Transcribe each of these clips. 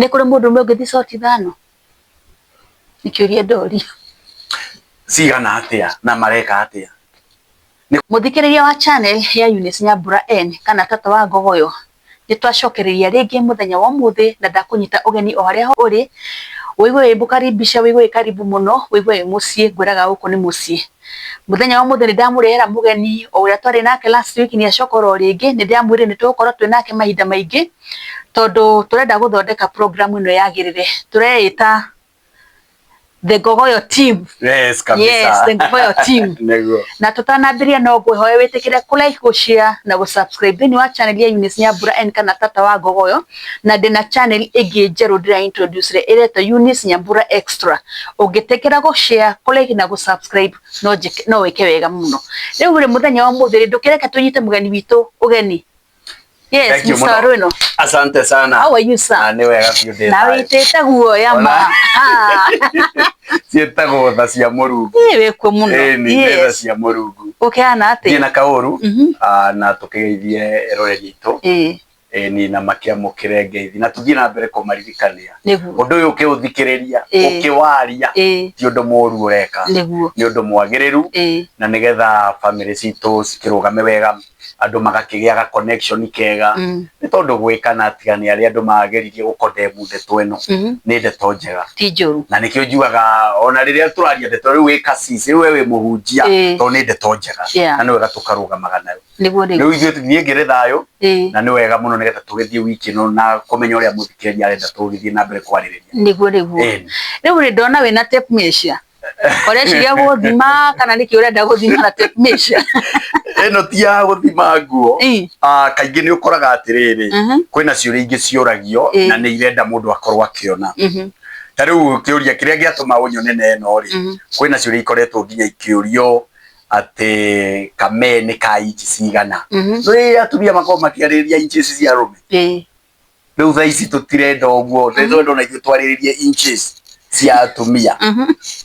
Nĩ kũrĩ mũndũrũme ũngĩthiĩ coti ithano? Nĩ kĩũria ndoria. Cigana atĩa na mareka atĩa? Mũthikĩrĩria wa channel ya Eunice Nyambura N kana Tata wa Ngogoyo, nĩ twacokereria rĩngĩ mũthenya wa ũmũthĩ na ndakũnyita ũgeni o harĩa ũrĩ, wĩigue wĩ mũkaribisha, wĩigue wĩ karibu mũno, wĩigue wĩ mũciĩ, ngwĩraga gũkũ nĩ mũciĩ. Mũthenya wa ũmũthĩ nĩ ndamũrehera mũgeni o ũrĩa twarĩ nake last week nĩ acoka oro rĩngĩ, nĩ ndĩramwĩrire nĩ tũgũkorwo twĩ nake mahinda maingĩ, tondũ tũrenda gũthondeka program ĩno yagĩrĩre, tũreĩta The Ngogoyo Team. Yes, kabisa. Yes, The Ngogoyo Team. Nĩguo. Na tũtanambĩrĩria no ngwĩhoe wĩtĩkĩre kũ like, gũ share na gũ subscribe thĩinĩ wa channel ya Eunice Nyambura N kana Tata wa Ngogoyo, na ndĩna channel ĩngĩ njerũ ndĩra introduce ĩretwo Eunice Nyambura Extra. Ũngĩtĩkĩra gũ share, kũ like na gũ subscribe no njĩke no wĩke wega mũno. Rĩu rĩ, mũthenya wa ũmũthĩ rĩ, ndũkĩreke tũnyite mũgeni witũ ũgeni. Yes, Thank you Mr. mũno. Warueno. Asante sana. How are you, sir? Ah, nĩ wega biũ ndĩ Na thayũ. wĩtĩte guoya ma. Ona- Ah. Ciĩtagwo tha cia Mũrungu. Ĩ, wĩkuo mũno. Ĩni, nĩ tha Yes. cia Mũrungu. Ũkĩhana Thiĩ atĩa? na kaũru ah, na tũkĩgeithie eroreri aitũ. Ĩni, na makĩamũkĩre ngeithi na tũthiĩ na mbere kũmaririkania. Nĩguo. Ũndũ ũyũ ũkĩũthikĩrĩria, ũkĩwaria, ti ũndũ mũru ũreka. Nĩguo. Nĩ ũndũ mwagĩrĩru na nĩgetha bamĩrĩ citũ cikĩrũgame wega, andũ magakĩgĩa ga connection kega, nĩ tondũ gwĩkana tiga nĩ arĩa andũ mageririe gũ condemn ndeto ĩno, nĩ ndeto njega. Ti njũru. Na nĩkĩo njugaga ona rĩrĩa tũraria ndeto rĩu wĩ kasisi, rĩu we wĩ mũhunjia, tondũ nĩ ndeto njega na nĩ wega tũkarũgamaga nayo. Nĩguo nĩguo. Rĩu ithuĩ niĩ ngĩrĩ thayũ na nĩ wega mũno nĩgetha tũgĩthiĩ wiki ĩno na kũmenya ũrĩa mũthikĩrĩria arenda tũgĩthiĩ na mbere kwarĩrĩria. Nĩguo nĩguo. Rĩu rĩ, ndona wĩna tape measure. Ũreciria gũthima kana nĩkĩ ũrenda gũthima na tape measure? Ĩno ti ya gũthima nguo. Ah, kaingĩ nĩ ũkoraga atĩrĩrĩ, kwĩna ciũria ingĩ ciũragio na nĩ irenda mũndũ akorwo akĩona. Ta rĩu kĩũria kĩrĩa gĩatũma ũnyone na ĩno rĩ, kwĩna ciũria ikoretwo nginya ikĩũrio atĩ kamee nĩ ka inchi cigana. Rĩrĩa atumia makoragwo makĩarĩrĩria inches cia arũme. Rĩu thaa ici tũtirenda ũguo, nĩ tũrenda ona ithuĩ twarĩrĩrie inches cia atumia,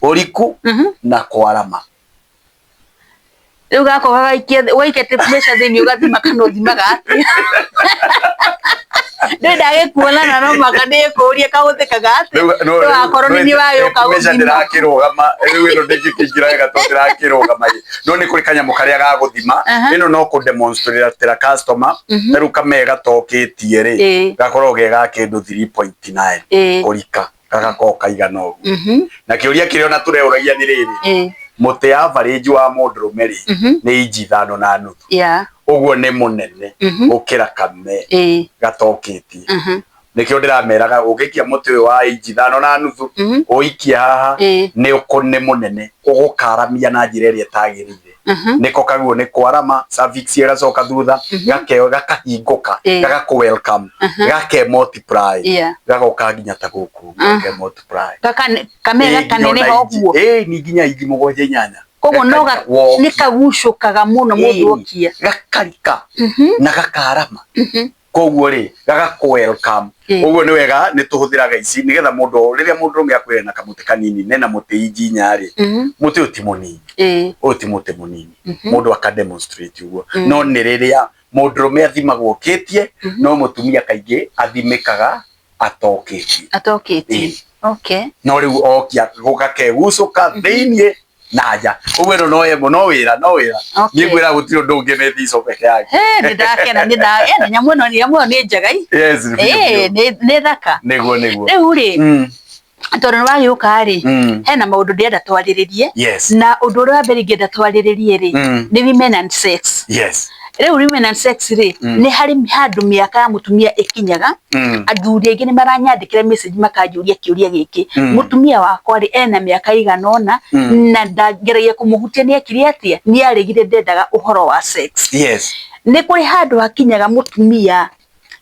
ũriku na kwarama. Rĩu gaka ũgagaikia ũgaikia tape measure thĩinĩ ũgathima kana ũthimaga atĩa? Ndĩ ndagĩkuona na no maka ndĩkũrie kahũthĩkaga atĩa? Ndũgakorwo nĩ niĩ wagĩũka measure gũthima. ndĩrakĩrũgama rĩu ĩno ndĩngĩkĩingĩra wega tondũ ndĩrakĩrũgama ĩ. No nĩ kũrĩ kanyamũ karĩa ga gũthima, ĩno no kũ demonstrate customer, ta rĩu kamee gatokĩtie rĩ, gakoragwo ge ga kĩndũ 3.9 kũrika, gagakorwo kaigana ũguo. Na kĩũria kĩrĩa ona tũreũragia nĩ rĩrĩ, mũtĩ average wa mũndũrũme rĩ, nĩ inji 5.5. Ũguo nĩ mũnene gũkĩra kamee gatokĩtie. Nĩkĩo ndĩrameraga ũngĩikia mũtĩ ũyũ wa inji 5.5 ũikie haha, nĩ nĩ mũnene ũgũkaramia na njĩra ĩrĩa ĩtagĩrĩire. Nĩko kaguo nĩ kwarama, cervix ĩgacoka thutha, gakahingũka, gagakũ welcome, gake multiply, gagoka nginya ta gũkũ, gake multiply. Kamee gakaneneha ũguo. Ĩĩ ni nginya inji 7 8. Koguo no nĩ kagucũkaga mũno mũndũ okia. Gakarika na gakarama. Koguo rĩ, gagakũ welcome. Ũguo nĩ wega nĩ tũhũthĩraga ici nĩgetha mũndũ rĩrĩa mũndũrũme akwĩra na kamũtĩ kanini nena mũtĩ inji 4 rĩ, mũtĩ ũyũ ti mũnini. Ũyũ ti mũtĩ mũnini. Mũndũ aka demonstrate ũguo. No nĩ rĩrĩa mũndũrũme athimagwo okĩtie, no mũtumia kaingĩ athimĩkaga atokĩtie. Atokĩtie. Okay. No rĩu okia gũgakegucũka thĩiniĩ na nja. Ũguo ĩno no ĩmwe, no wĩra, no wĩra. Niĩ ngwĩra gũtirĩ ũndũ ũngĩ nĩ thico peke yake. Nĩ ndakena, nĩ ndakena. Nyamũ ĩno, nyamũ ĩno nĩ njega. Yes, nĩ thaka. Nĩguo, nĩguo. Rĩu rĩ, tondũ nĩ wagĩũka rĩ, hena maũndũ ndĩrenda twarĩrĩrie. Na ũndũ ũrĩa wa mbere ingĩenda twarĩrĩrie rĩ, nĩ women and sex. Rĩu women and sex rĩ, nĩ harĩ handũ mĩaka ya mũtumia ĩkinyaga, athuri aingĩ nĩ maranyandĩkĩra message makanjũria kĩũria gĩkĩ, mũtumia wakwa rĩ, ena mĩaka ĩigana ũna, na ndangeragia kũmũhutia nĩ ekire atĩa, nĩ aregire ndendaga ũhoro wa sex. Nĩ kũrĩ handũ hakinyaga mũtumia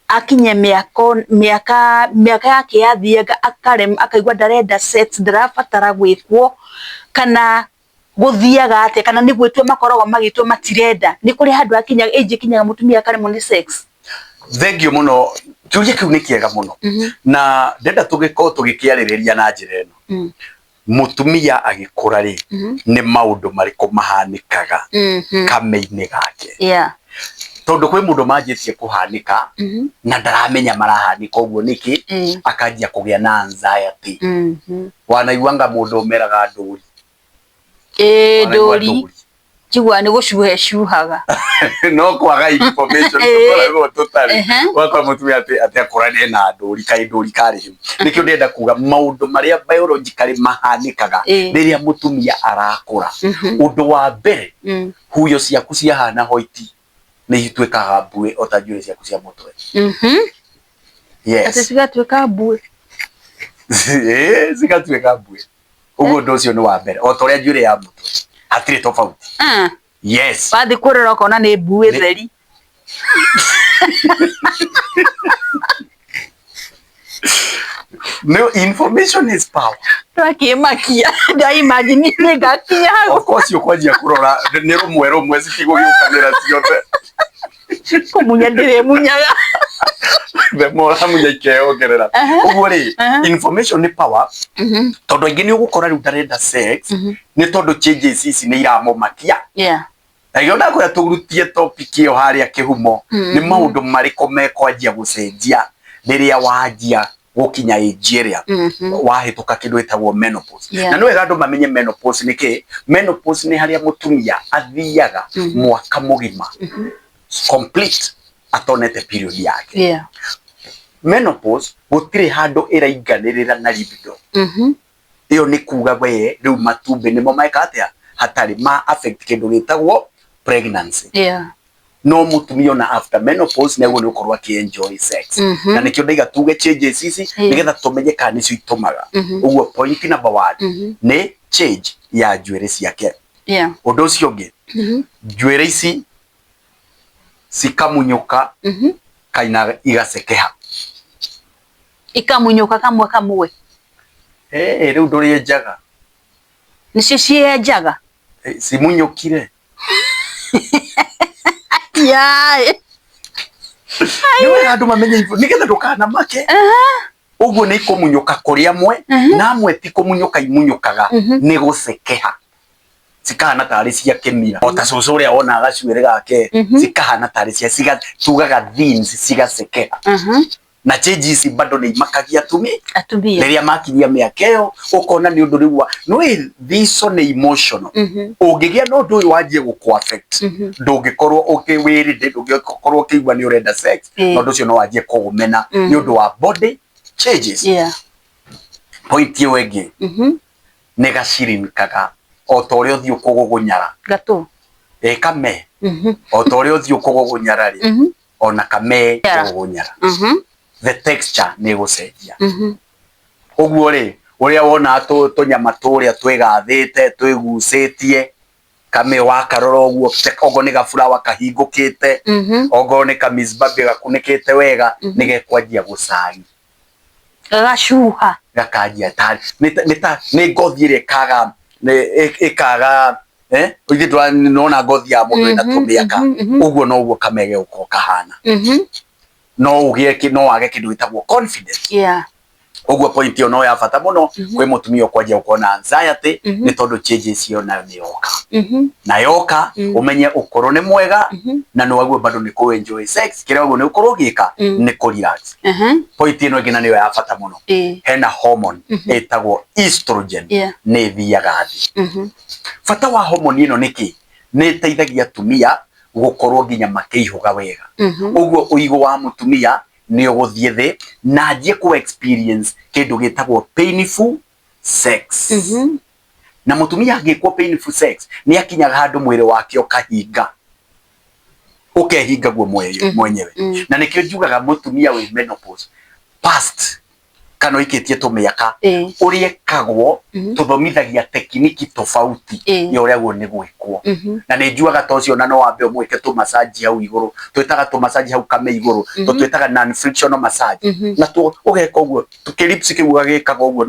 akinye mĩaka mĩaka mĩaka yake yathianga akarema akaigua ndarenda sex, ndarabatara gwĩkwo, kana gũthiaga atĩa, kana nĩ gwĩtua makoragwo magĩtua matirenda. Nĩ kũrĩ handũ hakinyaga age ĩkinyaga mũtumia akaremwo nĩ sex? Thengiũ mũno, kĩũria kĩu nĩ kĩega mũno na ndenda tũgĩkorwo tũgĩkĩarĩrĩria na njĩra ĩno. Mũtumia agĩkũra rĩ, nĩ maũndũ marĩkũ mahanĩkaga kameinĩ gake? Tondu kwi mundu manjitie kuhanika na ndaramenya marahanika uguo niki, akanjia kugia na anxiety. Wanaiguanga mundu umeraga nduri? Ĩĩ, ndũri njiguaga nĩ gũcuha ĩcuhaga. No kwaga information tukoragwo tũtarĩ. Wakora mũtumia atĩ akũra ena ndũri, kaĩ ndũri karĩ hau. Nĩkĩo ndĩrenda kuga maũndũ marĩa biologically mahanĩkaga rĩrĩa mũtumia arakũra. Ũndũ wa mbere, huyo ciaku ciahana white nĩ ituĩkaga mbuĩ o ta njuĩrĩ ciaku cia mũtwe. Yes. Atĩ cigatuĩka mbuĩ? Ĩĩ, cigatuĩka mbuĩ. Ũguo ũndũ ũcio nĩ wa mbere, o ta ũrĩa njuĩrĩ ya mũtwe hatirĩ tofauti. Yes. Wathiĩ kũrora ũkona nĩ mbuĩ theri. No, information is power. Twakĩmakia nda imagine nĩ ngakinya hau. Of course ũkwanjia kũrora nĩ rũmwe rũmwe, citigũgĩũkanĩra ciothe. Kũmunya ndĩrĩmunyaga. The more ũramunya ikeyongerera. Ũguo rĩ, information nĩ power, tondũ aingĩ nĩ ũgũkora rĩu ndarenda sex nĩ tondũ changes ici nĩ iramũmakia. Na nĩkĩo ndakwĩra tũrutie topic ĩyo harĩa kĩhumo, nĩ maũndũ marĩkũ mekwanjia gũcenjia rĩrĩa wanjia gũkinya age ĩrĩa wahĩtũka kĩndũ gĩtagwo menopause. Na nĩ wega andũ mamenye menopause nĩ kĩ. Menopause nĩ harĩa mũtumia athiaga mwaka mũgima complete atonete period yake. Menopause gũtirĩ handũ ĩrainganĩrĩra na libido. Ĩyo nĩ kuga we rĩu matumbĩ nĩmo meka atĩa hatarĩ ma affect kĩndũ gĩtagwo pregnancy. No mũtumia ona after menopause nĩguo nĩ gũkorwo akĩ enjoy sex. Na nĩkĩo ndaiga tuge changes ici nĩgetha tũmenye kana nĩcio itũmaga. Ũguo point number one nĩ change ya njuĩrĩ ciake. Ũndũ ũcio ũngĩ, njuĩrĩ ici cikamunyũka kana igacekeha. Ikamunyũka kamwe kamwe. Ĩĩ, rĩu ndũrĩenjaga. Nĩcio cienjaga? Cimunyũkire. Yaĩ. Nĩ wega andũ mamenye nĩgetha ndũkanamake. Ũguo nĩ ikũmunyũka kũrĩ amwe, na amwe ti kũmunyũka imunyũkaga, nĩ gũcekeha. Cikahana tarĩ cia kĩmira. O ta cũcũ ũrĩa wonaga gacuĩrĩ gake, cikahana tarĩ cia, tugaga thins cigacekeha. Na change ici bado nĩ imakagia atumia rĩrĩa makinyia mĩaka ĩyo, ũkona nĩ ũndũ rĩu wa nĩ thico nĩ emotional. Ũngĩgĩa na ũndũ ũyũ wanjie gũkũ affect, ndũngĩkorwo wĩrĩndĩ, ndũngĩkorwo ũkĩigua nĩ ũrenda sex, na ũndũ ũcio no wanjie kũgũmena nĩ ũndũ wa body changes. Point ĩyo ĩngĩ, nĩ gacirinkaga o ta ũrĩa ũthiũ kũgũgũnyara. Gatũ. Ĩ kame. O ta ũrĩa ũthiũ kũgũgũnyara rĩ, ona kame kũgũgũnyara. The texture nĩ ĩgũcenjia. Ũguo rĩ, ũrĩa wona tũnyama tũrĩa twĩgathĩte, twĩgucĩtie, kame wakarora ũguo, okorwo nĩ gaburawa kahingũkĩte, okorwo nĩ kamisbabia gakunĩkĩte wega, nĩ gekwanjia gũcai. Gagacuha. Gakanjia ta nĩ ngothi ĩrĩa ĩkaga, ĩkaga, ithuĩ nona ngothi ya mũndũ ĩna tũmĩaka, ũguo noguo kame gegũkorwo kahana. No ũgĩe, no wage kĩndũ gĩtagwo confidence. Ũguo point ĩyo no ya bata mũno kwĩ mũtumia ũkwanjia gũkorwo na anxiety, nĩ tondũ changes ĩyo nayo nĩ yoka. Na yoka ũmenye ũkũrũ nĩ mwega, na nĩ waguo bado nĩ kũ enjoy sex, kĩrĩa waguo nĩ gũkorwo ũgĩka nĩ kũ relax. Point ĩno ĩngĩ na nĩyo ya bata mũno, hena hormone ĩtagwo estrogen, nĩ ĩthiaga thĩ. Bata wa hormone ĩno nĩ kĩ? Nĩ ĩteithagia atumia gũkorwo nginya makĩihũga wega. Ũguo ũigũ wa mũtumia nĩ ũgũthiĩ thĩ na anjie kũ experience kĩndũ gĩtagwo painful sex. Na mũtumia angĩkwo painful sex nĩ akinyaga handũ mwĩrĩ wake ũkahinga, ũkehinga guo mwenyewe. Na nĩkĩo njugaga mũtumia wĩ menopause past kana ũikĩtie tũmĩaka, ũrĩa ĩkagwo tũthomithagia tekiniki tofauti ya ũrĩa guo nĩ gwĩkwo. Na nĩ njugaga ta ũcio na no wambe ũmwĩke tũ massage hau igũrũ, twĩtaga tũ massage hau kame igũrũ, tũtwĩtaga non frictional massage. Na ũgeka ũguo kĩlips kĩu ũgagĩkaga ũguo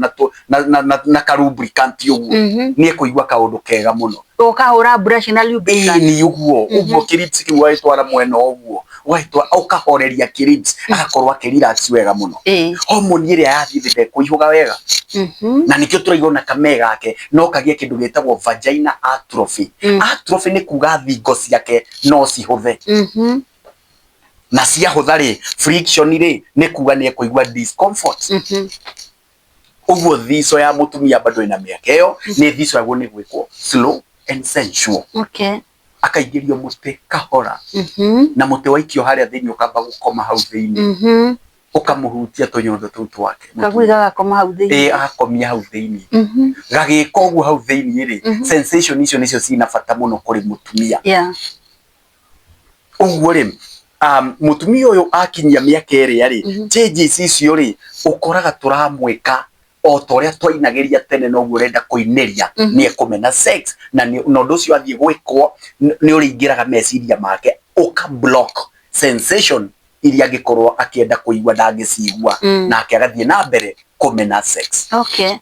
na ka lubricant ũguo, nĩ ekũigua kaũndũ kega mũno. Ũkahũra brush na lubricant. Ĩĩ nĩ ũguo, ũguo kĩlips kĩu ũgagĩtwara mwena ũguo, ũgagĩtwara ũkahoreria kĩlips, agakorwo akĩ relax wega mũno. Hormone ĩrĩa yathiĩ thĩ ndekũihũga wega. Na nĩkĩo tũraigua ona kamee gake no kagĩe kĩndũ gĩtagwo vagina atrophy. Atrophy nĩ kuga thingo ciake no cihũthe. Na ciahũtha rĩ, friction rĩ, nĩ kuga nĩ ekũigua discomfort. Ũguo thico ya mũtumia bado ĩna mĩaka ĩyo, nĩ thico yagwo nĩ gwĩkwo slow and sensual. Akaingĩrio mũtĩ kahora, na mũtĩ waikio harĩa thĩinĩ ũkamba gũkoma hau thĩinĩ, ũkamũhutia tũnyondo tũu twake. Kagui gagakoma hau thĩinĩ. Ĩĩ, agakomia hau thĩinĩ. Gagĩka ũguo hau thĩinĩ rĩ, sensation icio nĩcio ciĩna bata mũno kũrĩ mũtumia. Ũguo rĩ, mũtumia ũyũ akinyia mĩaka ĩrĩa rĩ, changes icio rĩ, ũkoraga tũramwĩka o ta ũrĩa twainagĩria tene noguo ũrenda kũinĩria, nĩ ekũmena sex, na ũndũ ũcio athiĩ gwĩkwo nĩ ũrĩingĩraga meciria make, ũka block sensation iria angĩkorwo akĩenda kũigua ndangĩcigua, nake agathiĩ na mbere kũmena sex. Okay.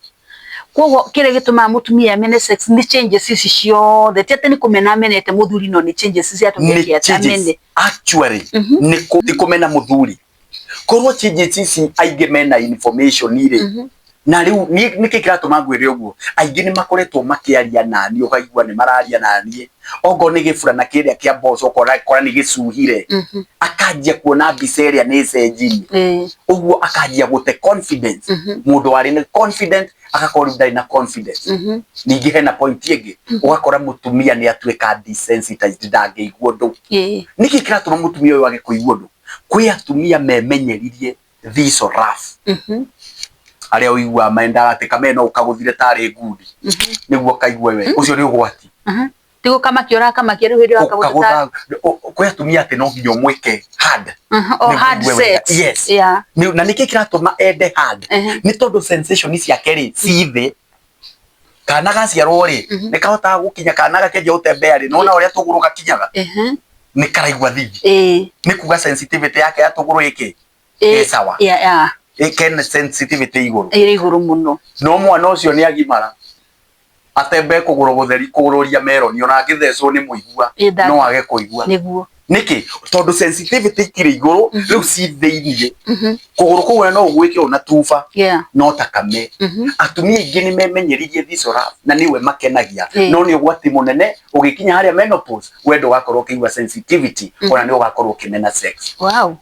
Koguo kĩrĩa gĩtũmaga mũtumia amene sex nĩ changes ici ciothe, ti atĩ nĩ kũmena amenete mũthuri, no nĩ changes ciatũmĩte amene. Actually, nĩ ti kũmena mũthuri. Korwo changes ici aingĩ mena information rĩ, na rĩu nĩkĩ kĩratũma ngwĩre ũguo, aingĩ nĩ makoretwo makĩaria naniĩ, ũkaigua nĩ mararia naniĩ, okorwo nĩ gĩburana kĩrĩa kĩa mboco ũkora nĩ gĩcuhire, akanjia kuona mbica ĩrĩa nĩ ĩcenjirie, ũguo akanjia gũte confidence. Mũndũ warĩ na confident agakorwo rĩu ndarĩ na confidence. Ningĩ hena point ĩngĩ, ũgakora mũtumia nĩ atuĩka desensitized, ndangĩigua ũndũ. Nĩkĩ kĩratũma mũtumia ũyũ age kũigua ũndũ? Kwĩ atumia memenyeririe thico rough, arĩa ũiguaga mendaga atĩ kamee no ũkagũthire tarĩ ngundi nĩguo kaigue we, ũcio nĩ ũgwati. Ti gũkamakia ũrakamakia rĩu hĩndĩ ũrakagũtha. Kwĩ atumia atĩ no nginya ũmwĩke hard. O hard sex. Yes. Na nĩkĩ kĩratũma ende hard? Nĩ tondũ sensation ciake rĩ ci thĩ. Kana gaciarwo rĩ, nĩ kahotaga gũkinya, kana gakĩanjia gũtembea rĩ, nĩwona ũrĩa tũgũrũ gakinyaga, nĩ karaigua thithi. Nĩ kuga sensitivity yake ya tũgũrũ ĩkĩ ĩ sawa, kena sensitivity igũrũ, ĩrĩ igũrũ mũno. No mwana ũcio nĩ agimara atembee kũgũrũ gũtheri kũgũrũria meroni, ona angĩthecwo nĩ mũigua no age kũigua. Nĩguo. Nĩkĩ? Tondũ sensitivity ikirĩ igũrũ, rĩu ci thĩiniĩ. Kũgũrũ kũu no ũgwĩke ũna tuba, no ta kame. Atumia aingĩ nĩ memenyeririe thico rough na nĩwe makenagia, no nĩ ũgwati mũnene ũgĩkinya harĩa menopause, we ndũgakorwo ũkĩigua sensitivity, ona nĩ ũgakorwo ũkĩmena sex. Wow.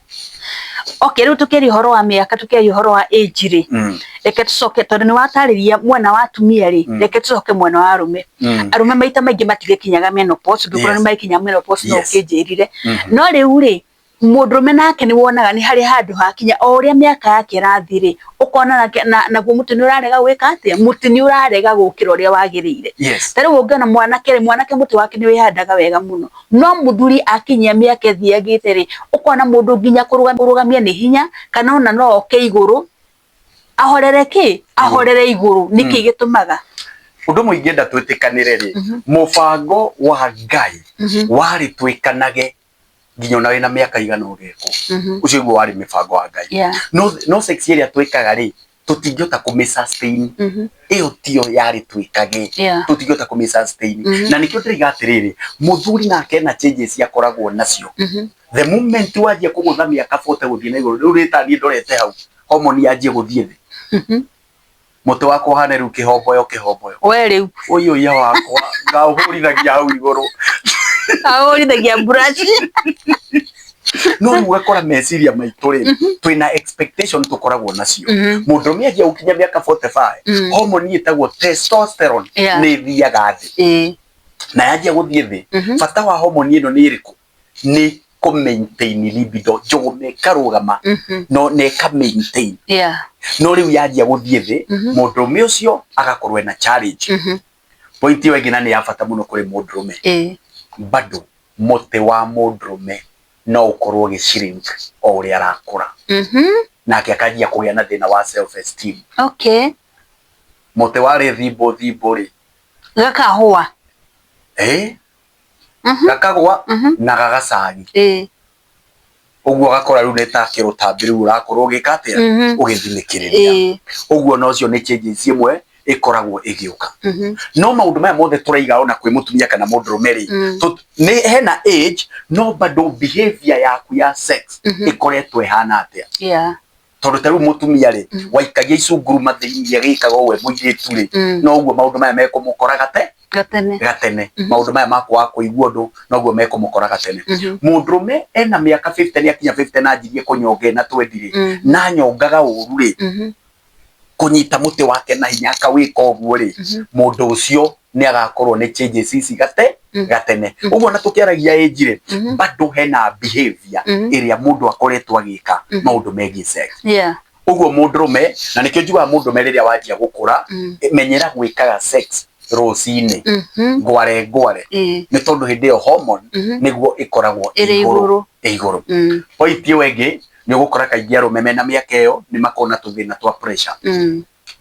Okay, rĩu tũkĩaria ũhoro wa mĩaka, tũkĩaria ũhoro wa age rĩ, reke tũcoke, tondũ nĩ watarĩria mwena wa atumia rĩ, reke tũcoke mwena wa arũme. Arũme maita maingĩ matigĩkinyaga menopause, ũngĩkorwo nĩ magĩkinya menopause no ũkĩnjĩrire. No rĩu rĩ, mũndũrũme nake nĩ wonaga nĩ harĩ handũ hakinya, o ũrĩa mĩaka yake ĩrathiĩ rĩ, ũkona naguo mũtĩ nĩ ũrarega gwĩka atĩa, mũtĩ nĩ ũrarega gũkĩra ũrĩa wagĩrĩire. Ta rĩu ũngĩona mwanake rĩ, mwanake mũtĩ wake nĩ wĩhandaga wega mũno, no mũthuri akinyia mĩaka ĩthiangĩte rĩ, ũkona mũndũ nginya kũrũgamia nĩ hinya, kana ona no oke igũrũ ahorere kĩ, ahorere igũrũ. Nĩkĩ gĩtũmaga? Ũndũ ũmwe ingĩenda twĩtĩkanĩre rĩ, mũbango wa Ngai warĩ twĩkanage nginya ona wĩna mĩaka igana ũgekwo, ũcio nĩguo warĩ mĩbango wa Ngai. No sex ĩrĩa twĩkaga rĩ, tũtingĩhota kũmĩ sustain. Ĩyo tiyo yarĩ twĩkage, tũtingĩhota kũmĩ sustain. Na nĩkĩo ndĩroiga atĩrĩrĩ, mũthuri nake ena changes akoragwo nacio. The moment wanjia kũgũtha mĩaka 40 gũthiĩ na igũrũ, rĩu rĩ ta niĩ ndorete hau, hormone yanjie gũthiĩ thĩ, mũtĩ wakwa ũhane rĩu kĩhomboyo kĩhomboyo. We rĩu. Ũiyũiya wakwa ngaũhũrithagia hau igũrũ. Ahũrithagia brush. No rĩu ũgakora meciria maitũ rĩ, twĩna expectation tũkoragwo nacio. Mũndũrũme anjia gũkinya mĩaka 45, hormone ĩtagwo testosterone nĩ ĩthiaga thĩ. Na yanjia gũthiĩ thĩ, bata wa hormone ĩno nĩ ĩrĩkũ? Nĩ kũ maintain libido, njũgũma ĩkarũgama, no na ĩka maintain. No rĩu yanjia gũthiĩ thĩ, mũndũrũme ũcio agakorwo ena challenge. Point ĩyo ĩngĩ na nĩ ya bata mũno kũrĩ mũndũrũme, bado mũtĩ wa mũndũrũme no ũkorwo ũgĩ shrink o ũrĩa arakũra, nake akanjia kũgĩa na thĩna wa self esteem. Mũtĩ warĩ thimbo thimbo rĩ, Gakahũa. Gakagwa na gagacagi. Ũguo ũgakora rĩu nĩ ta kĩrũtambi rĩu ũrakorwo ũgĩka atĩa, ũgĩthinĩkĩrĩria. Ũguo na ũcio nĩ changes ĩmwe ĩkoragwo ĩgĩũka. No maũndũ maya mothe tũraiga ona kwĩ mũtumia kana mũndũrũme rĩ, nĩ hena age, no bado behavior yaku ya sex ĩkoretwo ĩhana atĩa. Tondũ ta rĩu mũtumia rĩ, waikagia icunguruma thĩinĩ agĩkaga ũguo mũirĩtu rĩ, no ũguo maũndũ maya mekũmũkoraga te. Gatene. Gatene. Maũndũ maya ma kwaga kũigua ũndũ noguo mekũmũkora gatene. Mũndũrũme ena mĩaka 50 nĩ akinya 50 na anjirie kũnyonga ena 20 rĩ, na anyongaga ũru rĩ, kũnyita mũtĩ wake na hinya akawĩka ũguo rĩ, mũndũ ũcio nĩ agakorwo nĩ changes ici gate gatene. Ũguo na tũkĩaragia age rĩ, bado hena behavior ĩrĩa mũndũ akoretwo agĩka maũndũ megiĩ sex. Ũguo mũndũrũme, na nĩkĩo njugaga mũndũrũme rĩrĩa wanjia gũkũra, menyera gwĩkaga sex rũcinĩ, ngware ngware, nĩ tondũ hĩndĩ ĩyo hormone nĩguo ĩkoragwo ĩrĩ igũrũ. Ĩ igũrũ. Point ĩyo ĩngĩ, nĩ ũgũkora kaingĩ arũme mena mĩaka ĩyo nĩ makoragwo na tũthĩna twa pressure.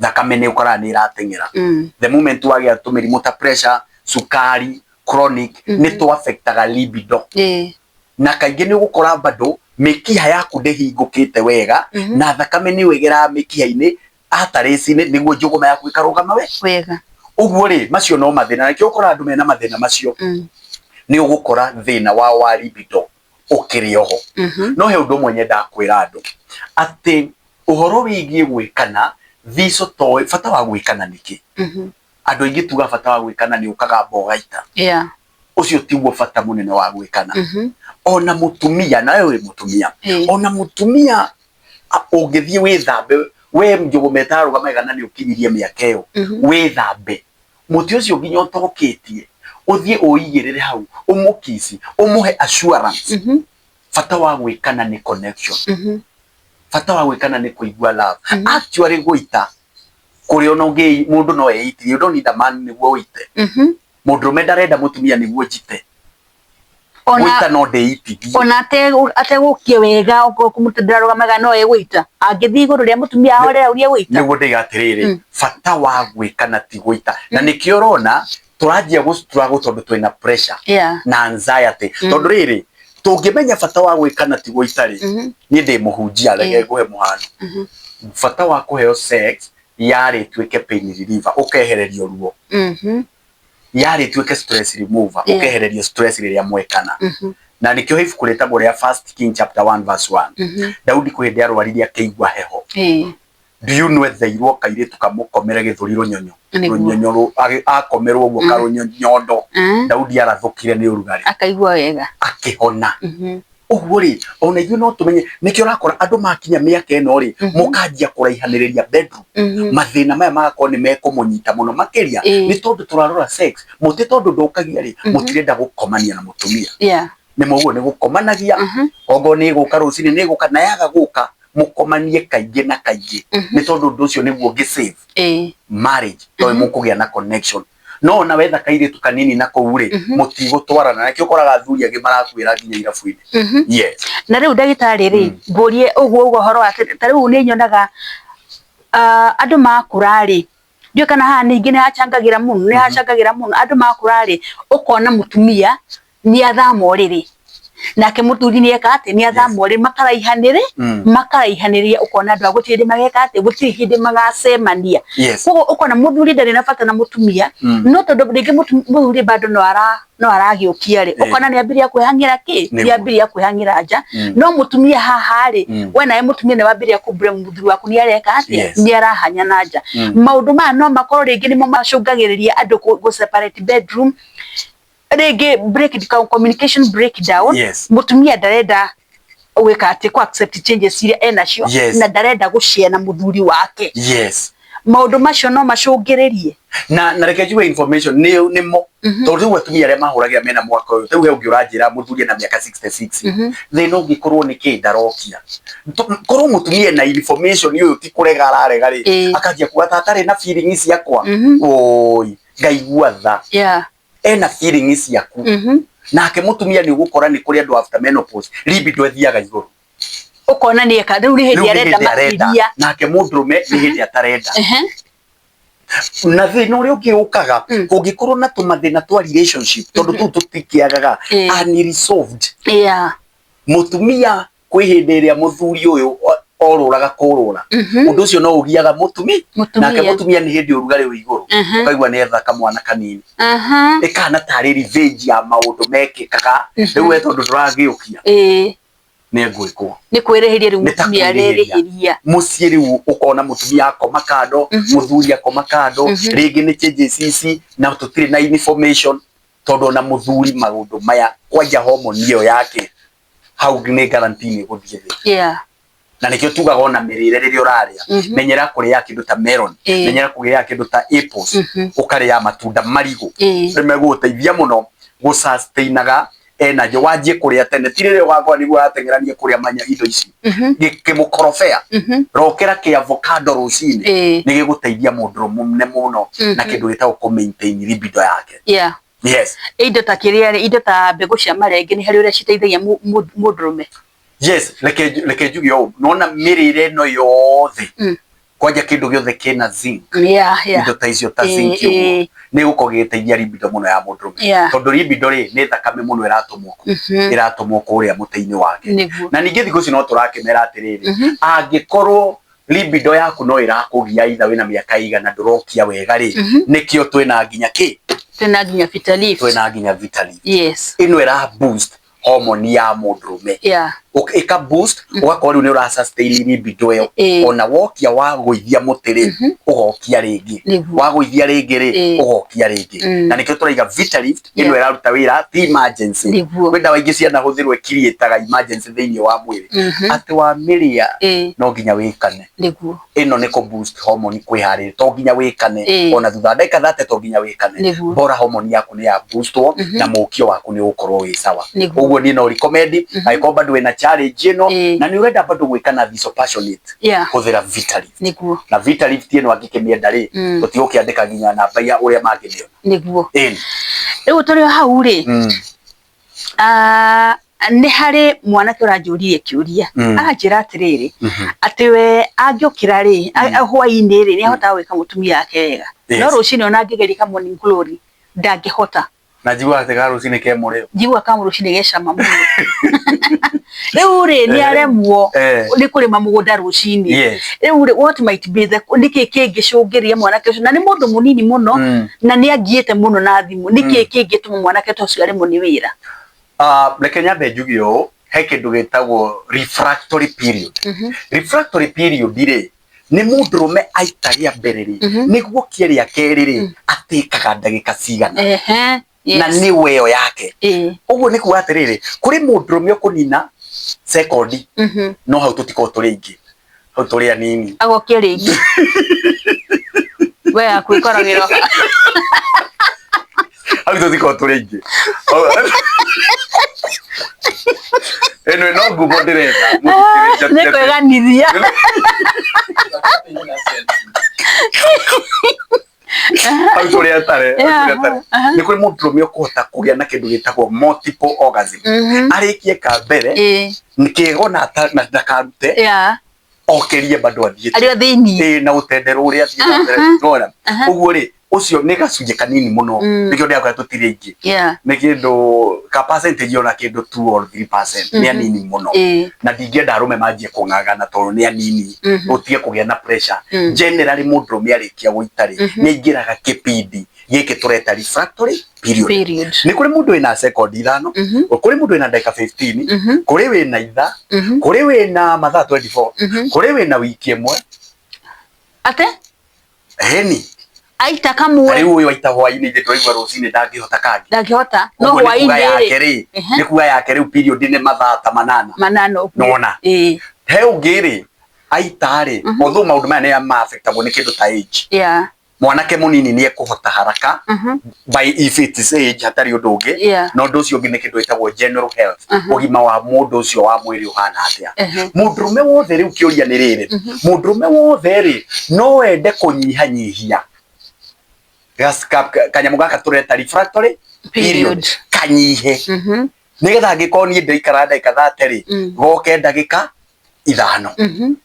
Thakame nĩ ũkoraga nĩ ĩrateng'era. The moment wagĩa tũmĩrimũ ta pressure, cukari, chronic, nĩ tũ affectaga libido. Na kaingĩ nĩ ũgũkora bado mĩkiha yaku ndĩhingũkĩte wega, na thakame nĩ ĩgeraga mĩkiha-inĩ arteries-inĩ nĩguo njũgũma yaku ĩkarũgama we wega. Ũguo rĩ, macio no mathĩna, na nĩkĩo ũkoraga andũ mena mathĩna macio, nĩ ũgũkora thĩna wao wa libido ũkĩrĩ oho. No he ũndũ ũmwe nyendaga kwĩra andũ, atĩ ũhoro wĩgiĩ gwĩkana thico toĩ bata wa gwĩkana nĩkĩ. Andũ aingĩ tuga bata wa gwĩkana nĩ ũkagamba ũgaita. Ũcio tiguo bata mũnene wa gwĩkana. Ona mũtumia, nawe wĩ mũtumia, ona mũtumia ũngĩthiĩ wĩthambe, we njũgũma ĩtararũgama wega na nĩ ũkinyirie mĩaka ĩyo, wĩthambe mũtĩ ũcio nginya ũtokĩtie, ũthiĩ ũigĩrĩre hau, ũmũkici, ũmũhe assurance. Bata wa gwĩkana nĩ connection. Bata wa gwĩkana nĩ kũigua love. Actually gũita kũrĩa ona ũngĩ mũndũ no eitithie, you don't need a man nĩguo ũite. Mũndũrũme ndarenda mũtumia nĩguo njite. Gũita no ndĩitithie. Ona ategũkia wega, okorwo mũtĩ ndarũgamaga no egũita. Angĩthiĩ igũrũ rĩa mũtumia ahorere aurie gũita. Nĩguo ndĩiga atĩrĩrĩ, bata wa gwĩkana ti gũita. Na nĩkĩo ũrona tũranjia gũ struggle tondũ twĩna pressure na anxiety. Tondũ rĩrĩ, tũngĩmenya bata wa gwĩkana ti gũita rĩ, niĩ ndĩ mũhunjia, reke ngũhe mũhano. Bata wa kũheo sex yarĩ ĩtuĩke pain reliever, ũkehererio ruo. Yarĩ ĩtuĩke stress remover, ũkehererio stress rĩrĩa mwekana. Na nĩkĩo ibuku rĩtagwo rĩa First King chapter 1 verse 1. Daudi kwĩ hĩndĩ arwarire akĩigua heho. Do you know etheirwo kairĩtu kamũkomere gĩthũri rũnyonyo? Rũnyonyo akomerwo ũguo karũnyondo. Daudi arathũkire nĩ ũrugarĩ. Akaigua wega. Akĩhona. Ũguo rĩ, ona ithuĩ no tũmenye, nĩkĩo ũrakora andũ makinya mĩaka ĩno rĩ, mũkanjia kũraihanĩrĩria bedroom. Mathĩna maya magakorwo nĩ mekũmũnyita mũno makĩria, nĩ tondũ tũrarora sex, mũtĩ tondũ ndũkagia rĩ, mũtirenda gũkomania na mũtumia. Nĩ mũguo nĩ gũkomanagia, okorwo nĩ ĩgũka rũcinĩ nĩ ĩgũka, na yaga gũka, mũkomanie kaingĩ na kaingĩ, nĩ tondũ ũndũ ũcio nĩguo ũngĩ save marriage, tondũ mũkũgĩa na connection. No ona wetha kairĩtu kanini na kũu rĩ, mũtigũtwarana, na nĩkĩo ũkoraga athuri angĩ marakuĩra nginya irabu-inĩ. Yes. Na rĩu ndagĩtarĩ rĩ, ngũrie ũguo ũguo ũhoro wa ta rĩu nĩ nyonaga andũ makũra rĩ, ndiũĩ kana haha ningĩ nĩ hacangagĩra mũno, nĩ hacangagĩra mũno, andũ makũra rĩ, ũkona mũtumia nĩ athama ũrĩrĩ, nake mũthuri nĩ eka atĩ nĩ athama ũrĩrĩ, makaraihanĩrĩ, makaraihanĩrĩria ũkona andũ aya gũtirĩ hĩndĩ mageka atĩ, gũtirĩ hĩndĩ magacemania. Koguo ũkona mũthuri ndarĩ na bata na mũtumia, no tondũ rĩngĩ mũthuri bado no ara no aragĩũkia rĩ, ũkona nĩ ambĩrĩria kwĩhang'ĩra kĩ, nĩ ambĩrĩria kwĩhang'ĩra nja, no mũtumia haha rĩ, we nawe mũtumia nĩ wambĩrĩria kũ blame mũthuri waku nĩ areka atĩa, nĩ arahanya na nja. Maũndũ maya no makorwo rĩngĩ nĩmo macũngagĩrĩria andũ gũ separate bedroom, rĩngĩ break communication breakdown. Mũtumia ndarenda gwĩka atĩ kũ accept changes iria enacio, na ndarenda gũ share na mũthuri wake. Maũndũ macio no macũngĩrĩrie. Na reke njuge information nĩ nĩmo, tondũ rĩu atumia arĩa mahũragĩra mena mwaka ũyũ, rĩu he ũngĩ ũranjĩra mũthuri ena mĩaka 66, thĩna ũngĩkorwo nĩ kĩ ndarokia. Korwo mũtumia ena information ũyũ ti kũrega ararega rĩ, akanjia kuga ta atarĩ na feeling ciakwa, oi ngaigua tha. Ena feeling ciaku. Nake mũtumia nĩ ũgũkora nĩ kũrĩ andũ after menopause libido ĩthiaga igũrũ. Ũkona nĩ eka rĩu nĩ hĩndĩ arenda makĩria. Nake mũndũrũme nĩ hĩndĩ atarenda. Na thĩna ũrĩa ũngĩ ũkaga, kũngĩkorwo na tũmathĩna twa relationship, tondũ tũu tũtikĩagaga, unresolved. Mũtumia kwĩ hĩndĩ ĩrĩa mũthuri ũyũ orũraga kũrũra, ũndũ ũcio no ũgiaga mũtumia, nake mũtumia nĩ hĩndĩ ũrugarĩ wĩ igũrũ, ũkaigua nĩ etha kamwana kanini, ĩkahana tarĩ revenge ya maũndũ mekĩkaga rĩu we tondũ ndũragĩũkia. Nĩ ngwĩkwo. Nĩ kwĩrĩhĩria rĩu Nĩ ta mũtumia kwĩrĩhĩria. arerĩhĩria. Mũciĩ rĩu ũkona mũtumia akoma kando, mũthuri akoma kando, rĩngĩ nĩ changes ici na tũtirĩ na information, tondũ ona mũthuri maũndũ maya kwanja hormone ĩyo yake hau nĩ guarantee nĩ ĩgũthiĩ thĩ. Na nĩkĩo tugaga ona mĩrĩre rĩrĩa ũrarĩa, menyera kũrĩaga kĩndũ ta melon, menyera kũrĩaga kĩndũ ta apples, ũkarĩaga matunda, marigũ, nĩ megũgũteithia mũno gũ sustainaga energy. Wanjie kũrĩa tene, ti rĩrĩa ũgakora nĩguo ũrateng'erania kũrĩa manya indo ici. Kĩmũkorobea, rokera kĩ avocado rũcinĩ, nĩ gĩgũteithia mũndũrũme mũno na kĩndũ gĩtagwo kũ maintain libido yake. Yes. Indo ta kĩrĩa rĩ, indo ta mbegũ cia marenge nĩ harĩ ũrĩa citeithagia mũndũrũme? Yes, reke njuge ũũ, nona mĩrĩre ĩno yothe, kwanja kĩndũ gĩothe kĩna zinc, indo ta icio ta zinc ũguo, nĩ gũkorwo gĩgĩteithia libido mũno ya mũndũrũme. Tondũ libido rĩ, nĩ thakame mũno ĩratũmwo kũ? Ĩratũmwo kũrĩa mũtĩ-inĩ wake. Na ningĩ thikũ ici no tũrakĩmera atĩrĩrĩ, angĩkorwo libido yaku no ĩrakũgia either wĩna mĩaka ĩigana ndũrokia wega rĩ, nĩkĩo twĩna nginya kĩ? Twĩna nginya Vitalift. Twĩna nginya Vitalift. Ĩno ĩra boost hormone ya mũndũrũme. Ĩka boost, ũgakorwo rĩu nĩ ũra sustain libido ĩyo. Ona wokia wagũithia mũtĩ rĩ, ũgokia rĩngĩ. Wagũithia rĩngĩ rĩ, ũgokia rĩngĩ. Na nĩkĩo tũraiga Vitalift ĩno ĩraruta wĩra ti emergency. Kwĩ ndawa ingĩ cianahũthĩrwo ĩkiriĩtaga emergency thĩinĩ wa mwĩrĩ. Atĩ wamĩrĩa no nginya wĩkane. Ĩno nĩ kũ boost hormone kwĩharĩria, to nginya wĩkane. Ona thutha wa ndagĩka 30 to nginya wĩkane. Bora hormone yaku nĩ ya boostwo na mũkio waku nĩ ũgũkorwo wĩ sawa. Ũguo niĩ no recommend, angĩkorwo bado wĩna challenge ĩno na nĩ ũrenda bado gwĩka na be so passionate, hũthĩra Vitalift. Na Vitalift ĩno angĩkĩmĩenda rĩ, tũtigũkĩandĩka nginya namba ya ũrĩa mangĩmĩona. Rĩu tũrĩ o hau rĩ, nĩ harĩ mwanake ũranjũririe kĩũria, aranjĩra atĩrĩrĩ, atĩ we angĩũkĩra rĩ, hwaĩ-inĩ rĩ, nĩ ahotaga gwĩka mũtumia wake wega, no rũcinĩ ona angĩgeria ka morning glory ndangĩhota. Na njiguaga atĩ ka rũcinĩ ke mũrĩo. Njiguaga ka rũcinĩ ge cama mũno. Rĩu rĩ, nĩ aremwo nĩ kũrĩma mũgũnda rũcinĩ. Rĩu rĩ, what might be the, nĩkĩ kĩngĩcũngĩrĩria mwanake ũcio, na nĩ mũndũ mũnini mũno, na nĩ angiĩte mũno na thimũ, nĩkĩ kĩngĩtũma mwanake ta ũcio aremwo nĩ wĩra? Reke nyambe njuge ũũ, he kĩndũ gĩtagwo refractory period. Refractory period rĩ, nĩ mũndũrũme aita rĩa mbere rĩ, nĩguo kie rĩa kerĩ rĩ, atĩkaga ndagĩka cigana. Na nĩ weo yake. Ũguo nĩ kuga atĩrĩrĩ, kũrĩ mũndũrũme ũkũnina sekondi, no hau tũtikorwo tũrĩ aingĩ, hau tũrĩ anini. Agokia rĩngĩ. We yaku ĩkoragĩrwo. Hau tũtikorwo tũrĩ aingĩ. Ĩno no ngumo ndĩretha. Nĩ kwĩganithia. Hau tũrĩ atare, hau tũrĩ atare. Nĩ kũrĩ mũndũrũme ũkũhota kũgĩa na kĩndũ gĩtagwo multiple orgasm. Arĩkie ka mbere, kĩgo na ndakarute, okerie bado athiĩte. Arĩ o thĩiniĩ. Ĩĩ, na ũtenderũ ũrĩa athiĩ na mbere. Nĩwona? Ũguo rĩ, ũcio nĩ gacunjĩ kanini mũno. Nĩkĩo ndĩrakwĩra tũtirĩ aingĩ. Nĩ kĩndũ ka percentage ona kĩndũ 2 or 3%, nĩ anini mũno. Na ndingĩenda arũme manjie kũng'ang'ana tondũ nĩ anini, ũtige kũgĩa na pressure. Generally mũndũrũme arĩkia gũita rĩ, nĩ aingĩraga kĩbindi gĩkĩ tũreta refractory period. Nĩ kũrĩ mũndũ wĩna sekondi 5, kũrĩ mũndũ wĩna ndagĩka 15, kũrĩ wĩna ithaa, kũrĩ wĩna mathaa 24, kũrĩ wĩna wiki ĩmwe. Ate? Heni. Aita kamwe. Rĩu ũyũ aita hwaĩ-inĩ, ithe tũraigua rũcinĩ ndangĩhota kangĩ. Ndangĩhota. No hwaĩ-inĩ rĩ. Nĩ kuga yake rĩu period nĩ mathaa ta manana. Manana ũguo. Nona. He ũngĩ rĩ, aita rĩ, although maũndũ maya nĩ ma affectagwo nĩ kĩndũ ta age. Mwanake mũnini nĩ ekũhota haraka by if it is age hatarĩ ũndũ ũngĩ. Na ũndũ ũcio ũngĩ nĩ kĩndũ gĩtagwo general health, ũgima wa mũndũ ũcio wa mwĩrĩ ũhana atĩa. Mũndũrũme wothe rĩu kĩũria nĩ rĩrĩ, mũndũrũme wothe rĩ no ende kũnyihanyihia kanyamũ gaka tũreta refractory period kanyihe, nĩgetha angĩkorwo niĩ ndĩraikara ndagĩka 30 rĩ, goke ndagĩka 5.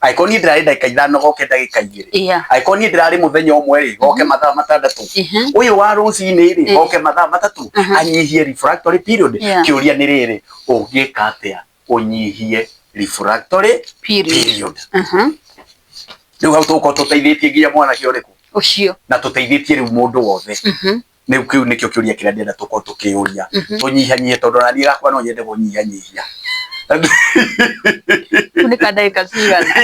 Angĩkorwo niĩ ndĩrarĩ ndagĩka 5 goke ndagĩka 2. Angĩkorwo niĩ ndĩrarĩ mũthenya ũmwe rĩ, goke mathaa 6. Ũyũ wa rũcinĩ rĩ, goke mathaa 3, anyihie refractory period. Kĩũria nĩ rĩrĩ, ũngĩka atĩa ũnyihie refractory period? Rĩu hau tũgũkorwo tũteithĩtie nginya mwanake ũrĩkũ ũcio, na tũteithĩtie rĩu mũndũ wothe. Rĩu kĩu nĩkĩo kĩũria kĩrĩa ndĩrenda tũkorwo tũkĩũria, tũnyihanyihie, tondũ ona niĩ gakwa no nyende kũnyihanyihia. Nĩ ka ndagĩka cigana?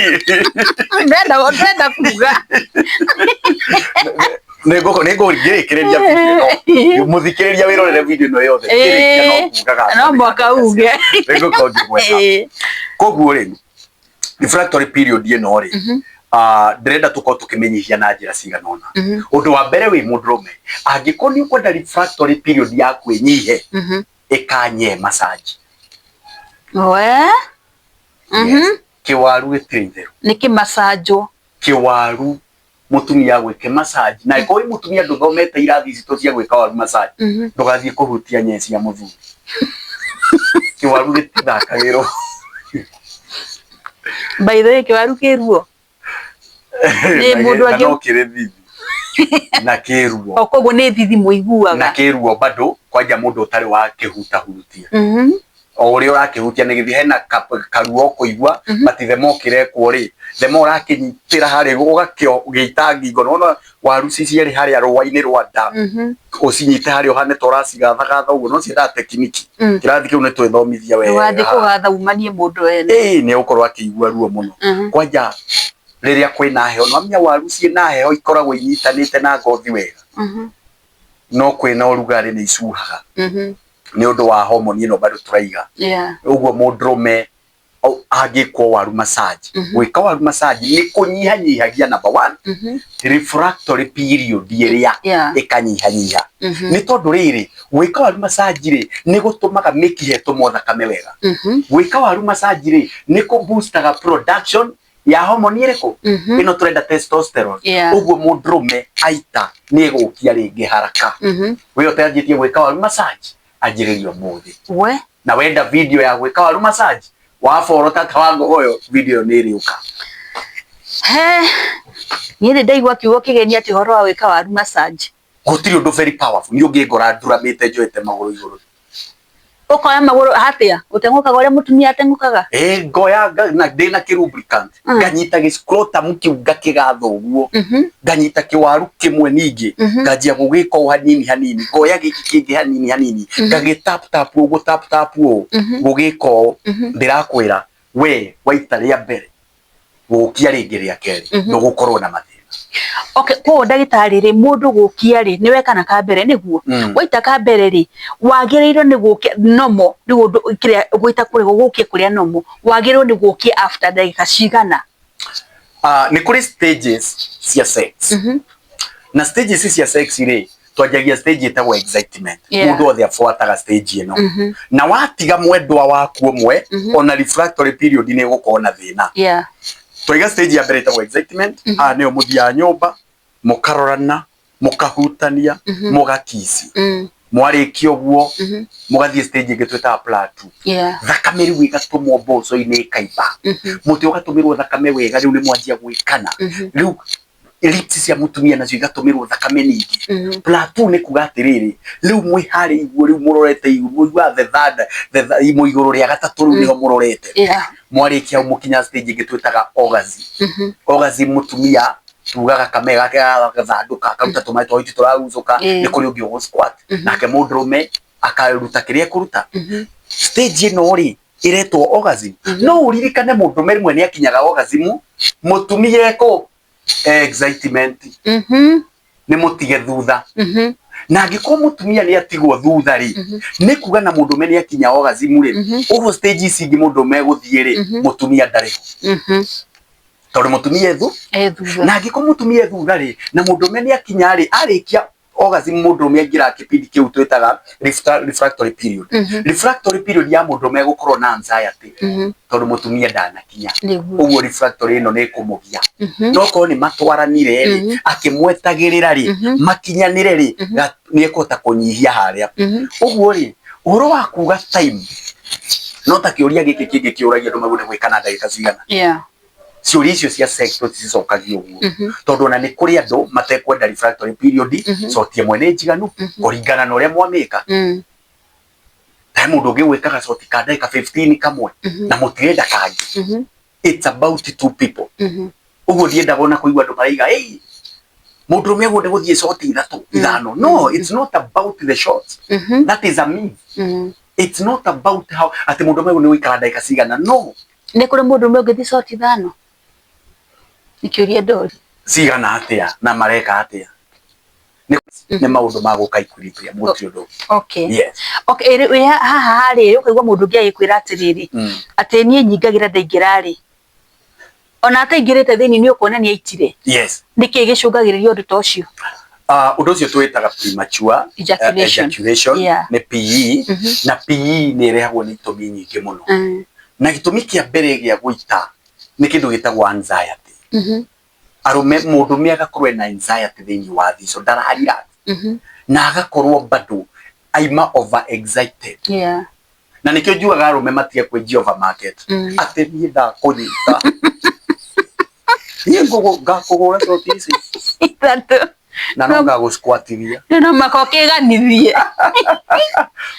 Ndĩrenda kuga. Nĩ ngĩrĩkĩrĩria video ĩno, mũthikĩrĩria wĩrorere video ĩno yothe, ngĩrĩkia no kugaga no mwaka uge. Nĩ ngũkorwo ngĩgweta. Koguo rĩ, refractory period ĩno rĩ, ndĩrenda tũkorwo tũkĩmenyithia na njĩra cigana ũna. Ũndũ wa mbere, wĩ mũndũrũme, angĩkorwo nĩ ũkwenda refractory period yaku ĩnyihe, ĩka nye massage. We? Yes. Kĩwaru gĩtirĩ itherũ. Nĩ kĩmacanjwo. Kĩwaru mũtumia agwĩke massage, na ĩkorwo wĩ mũtumia ndũthomete irathi citũ cia gwĩka waru massage, ndũgathiĩ kũhutia nye cia mũthuri. Kĩwaru gĩtithakagĩrwo. By the way, kĩwaru kĩ ruo. Nĩ mũndũ Na no kĩrĩ thithi na kĩ ruo. O koguo nĩ thithi mũiguaga. Na kĩ ruo bado, kwanja mũndũ ũtarĩ wa kĩhutahutia. O ũrĩa ũrakĩhutia nĩ gĩthiĩ hena karuo ũkũigua, but the more kĩrekwo rĩ, the more ũrakĩnyitĩra harĩa ũgakĩgĩita ngingo, nĩwona waru ci cierĩ harĩa rũa-inĩ rwa nda, ũcinyite harĩa ũhane ta ũracigathagatha ũguo, no ciendaga tekiniki. Kĩrathi kĩu nĩ twĩthomithia wega. Ndũgathiĩ kũgatha umanie mũndũ wene. Ĩĩ, nĩ egũkorwo akĩigua ruo mũno. Kwanja rĩrĩa kwĩna heho, nĩwamenya waru ciĩna heho ikoragwo inyitanĩte na ngothi wega, no kwĩna ũrugarĩ nĩ icuhaga nĩ ũndũ wa homoni ĩno bado tũraiga. Ũguo mũndũrũme angĩkwo waru massage, gwĩka waru massage nĩ kũnyihanyihagia number one, refractory period ĩrĩa ĩkanyihanyiha. Nĩ tondũ rĩrĩ, gwĩka waru massage rĩ, nĩ gũtũmaga mĩkiha ĩtũmwo thakame wega. Gwĩka waru massage rĩ, nĩ kũ boostaga production ya homoni ĩrĩkũ? Ĩno tũrenda, testosterone. Ũguo mũndũrũme aita nĩ egũkia rĩngĩ haraka. We ũtanjĩtie gwĩka waru massage, anjĩrĩria ũmũthĩ. We? Na wenda video ya gwĩka waru massage wa boro tata wa ngogoyo, video nĩ ĩrĩũka. He, niĩ nĩ ndaigua kiugo kĩgeni atĩ ũhoro wa gwĩka waru massage. Gũtirĩ ũndũ very powerful. Niĩ ũngĩngora nduramĩte njoete magũrũ igũrũ. Ũkoya magũrũ atĩa? Ũteng'ũkaga ũrĩa mũtumia ateng'ũkaga? Ĩ, ngoya na ndĩna kĩ lubricant, nganyita gĩ scrotum kĩu ngakĩgatha ũguo, nganyita kĩwaru kĩmwe ningĩ nganjia gũgĩka ũũ hanini hanini, ngoya gĩkĩ kĩngĩ hanini hanini, ngagĩ tap tap ũguo, tap tap ũũ, gũgĩka ũũ. Ndĩrakwĩra we, waita rĩa mbere, gũkia rĩngĩ rĩa kerĩ, ndũgũkorwo na mathĩna. Okay, koguo ndagĩtarĩ rĩ, mũndũ gũkia rĩ, nĩ weka na ka mbere nĩguo? Waita ka mbere rĩ, wagĩrĩirwo nĩ gũkia normal, rĩu ũndũ kĩrĩa gũita kũrĩa gũkia kũrĩa normal, wagĩrĩirwo nĩ gũkia after ndagĩka cigana? Nĩ kũrĩ stages cia sex. Na stages cia sex rĩ, twanjagia stage ĩtagwo excitement. Mũndũ othe abuataga stage ĩno. Na watiga mwendwa waku ũmwe, ona refractory period nĩ ĩgũkorwo na thĩna. Twaiga stage ya mbere ĩtagwo excitement. Haha nĩyo mũthiaga nyũmba, mũkarorana, mũkahutania, mũgakici. Mwarĩkia ũguo, mũgathiĩ stage ĩngĩ twĩtaga plateau. Thakame rĩu ĩgatũmwo mboco-inĩ ĩkaimba. Mũtĩ ũgatũmĩrwo thakame wega, rĩu nĩ mwanjia gwĩkana. Rĩu lips cia mũtumia nacio igatũmĩrwo thakame ningĩ. Plateau nĩ kuga atĩrĩrĩ, rĩu mwĩ harĩa igũrũ, rĩu mũrorete igũrũ, mũiguaga the third, mwĩ igũrũ rĩa gatatũ, rĩu nĩho mũrorete. Mwarĩkia hau mũkinya stage ĩngĩ twĩtaga orgasm. Orgasm mũtumia tugaga kamee gake gagathandũka, akaruta tũmaĩ twa white tũragucũka, nĩ kũrĩ ũngĩ ũgũ squirt, nake mũndũrũme akaruta kĩrĩa ekũruta. Stage ĩno rĩ, ĩretwo orgasm. No ũririkane mũndũrũme rĩmwe nĩ akinyaga orgasm, mũtumia ekũ excitement, nĩ mũtige thutha. Na angĩkorwo mũtumia nĩ atigwo thutha rĩ, nĩ kuga na mũndũrũme nĩ akinya orgasm rĩ, ũguo stage ici ingĩ mũndũrũme egũthiĩ rĩ, mũtumia ndarĩ ho. Tondũ mũtumia e thutha. Na angĩkorwo mũtumia e thutha rĩ, na mũndũrũme nĩ akinya rĩ, arĩkia orgasm mũndũrũme aingĩraga kĩbindi kĩu twĩtaga refractory period. Refractory period ya mũndũrũme egũkorwo na anxiety, tondũ mũtumia ndanakinya. Ũguo refractory ĩno nĩ ĩkũmũgia. No korwo nĩ matwaranire rĩ, akĩmwetagĩrĩra rĩ, makinyanĩre rĩ, nĩ ekũhota kũnyihia harĩa. Ũguo rĩ, ũhoro wa kuga time, no ta kĩũria gĩkĩ kĩngĩ kĩũragio andũ maugwo nĩ gwĩka na ndagĩka cigana. Ciũria icio cia sex tũticicokagia ũguo, tondũ ona nĩ kũrĩ andũ matekwenda refractory period, shot ĩmwe nĩ njiganu kũringana na ũrĩa mwamĩka. He mũndũ ũngĩ gwĩkaga shot ka ndagĩka 15 kamwe na mũtirenda kangĩ. It's about two people. Ũguo ndiendaga ona kũigua andũ maraiga, "Hey, mũndũrũme aguo nĩ gũthiĩ shot ithatũ, ithano." No, it's not about the shots. That is a myth. It's not about how ati mundu ũmwe nĩ gũikara ndagĩka cigana, no. Nĩ kũrĩ mũndũ ũmwe ũngĩthiĩ coti 5? Nĩ kĩũria ndori. Cigana atĩa na mareka atĩa? Nĩ maũndũ ma gũka equilibrium, gũtirĩ ũndũ. Okay. Yes. Okay, wĩ haha rĩ, ũkaigua mũndũ ũngĩ agĩkwĩra atĩrĩrĩ, atĩ niĩ nyingagĩra ndaingĩra rĩ, ona ataingĩrĩte thĩinĩ nĩ ũkuona nĩ aitire. Yes. Nĩkĩ gĩcũngagĩrĩria ũndũ ta ũcio? Ũndũ ũcio twĩtaga premature ejaculation. Nĩ PE. Na PE nĩ ĩrehagwo nĩ itũmi nyingĩ mũno. Na gĩtũmi kĩa mbere gĩa gũita nĩ kĩndũ gĩtagwo anxiety. Arũme, mũndũme agakorwo ena anxiety thĩinĩ wa thico, ndara relax. Na agakorwo bado aima over excited. Na nĩkĩo njugaga arũme matige kwĩnjia over market. Atĩ niĩ ndakũnyita. Niĩ ngakũgũra coti ici. 3. Na no ngagũsquatithia. No maka ũkĩganithie.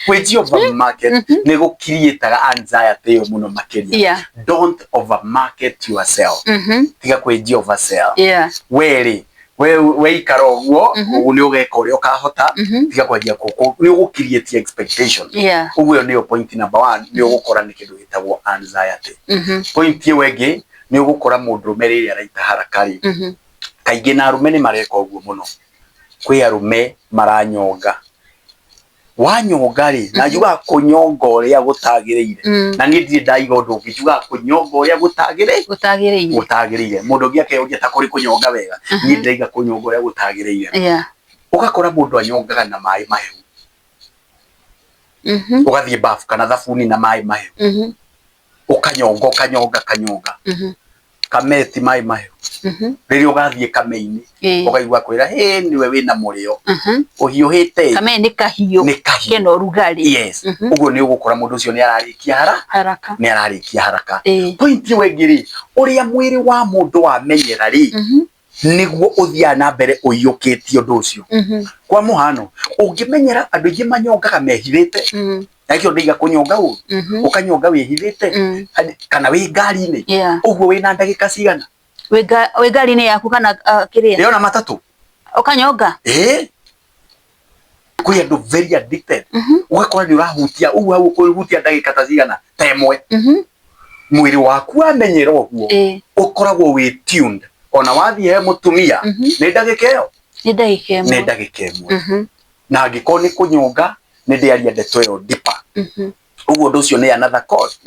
Kwĩnjia over market nĩ gũkiriĩtaga anxiety ĩyo mũno makĩria. Don't over market yourself. Tiga kwĩnjia oversell. We rĩ, we ikara ũguo, ũguo nĩ ũgeka ũrĩa ũkahota, tiga kwanjia nĩ ũgũ create expectation. Ũguo ĩyo nĩyo point number 1, nĩ ũgũkora nĩ kĩndũ gĩtagwo anxiety. Point ĩyo ĩngĩ, nĩ ũgũkora mũndũrũme rĩrĩa araita haraka rĩ, kaingĩ na arũme nĩ mareka ũguo mũno. Kwĩ arũme maranyonga. Wanyonga rĩ, na njugaga kũnyonga ũrĩa gũtagĩrĩire. Na niĩ ndirĩ ndaiga ũndũ ũngĩ, njugaga kũnyonga ũrĩa gũtagĩrĩire. Gũtagĩrĩire. Mũndũ ũngĩ akeyũria ta kũrĩ kũnyonga wega. Niĩ ndĩraiga kũnyonga ũrĩa gũtagĩrĩire. Ũgakora mũndũ anyongaga na maĩ mahehu. Ũgathiĩ bafu kana thabuni na maĩ mahehu. Ũkanyonga ũkanyonga kanyonga. Kameti maĩ mahehu. Rĩrĩa ũgathiĩ kameinĩ ũkaigua kwĩra hĩ nĩwe wĩna mũrĩo. Ũhiũhĩte. Kamee nĩ kahiũ. Nĩ kahiũ. Kena ũrugarĩ. Yes. Ũguo nĩ ũgũkora mũndũ ũcio nĩ ararĩkia haraka. Nĩ ararĩkia haraka. Point ĩyo ĩngĩ rĩ, ũrĩa mwĩrĩ wa mũndũ wamenyera rĩ, nĩguo ũthiaga na mbere ũiyũkĩtie ũndũ ũcio. Kwa mũhano, ũngĩmenyera andũ aingĩ manyongaga mehithĩte. Na nĩkĩo ndaiga kũnyonga ũru. Ũkanyonga wĩhithĩte kana wĩ ngari-inĩ. Ũguo wĩna ndagĩka cigana? Wĩ ngari-inĩ yaku kana kĩrĩa? Ĩyo na matatũ. Ũkanyonga? Ĩĩ. Kwĩ andũ very addicted. Ũgakora nĩ ũrahutia ũguo hau ũkũhutia ndagĩka ta cigana? Ta ĩmwe. Mwĩrĩ waku wamenyera ũguo ũkoragwo wĩ tuned. Ona wathiĩ he mũtumia nĩ ndagĩka ĩyo? Nĩ ndagĩka ĩmwe. Nĩ ndagĩka ĩmwe. Na angĩkorwo nĩ kũnyonga nĩ ndĩaria ndeto ĩyo deeper. Ũguo ũndũ ũcio nĩ another cause.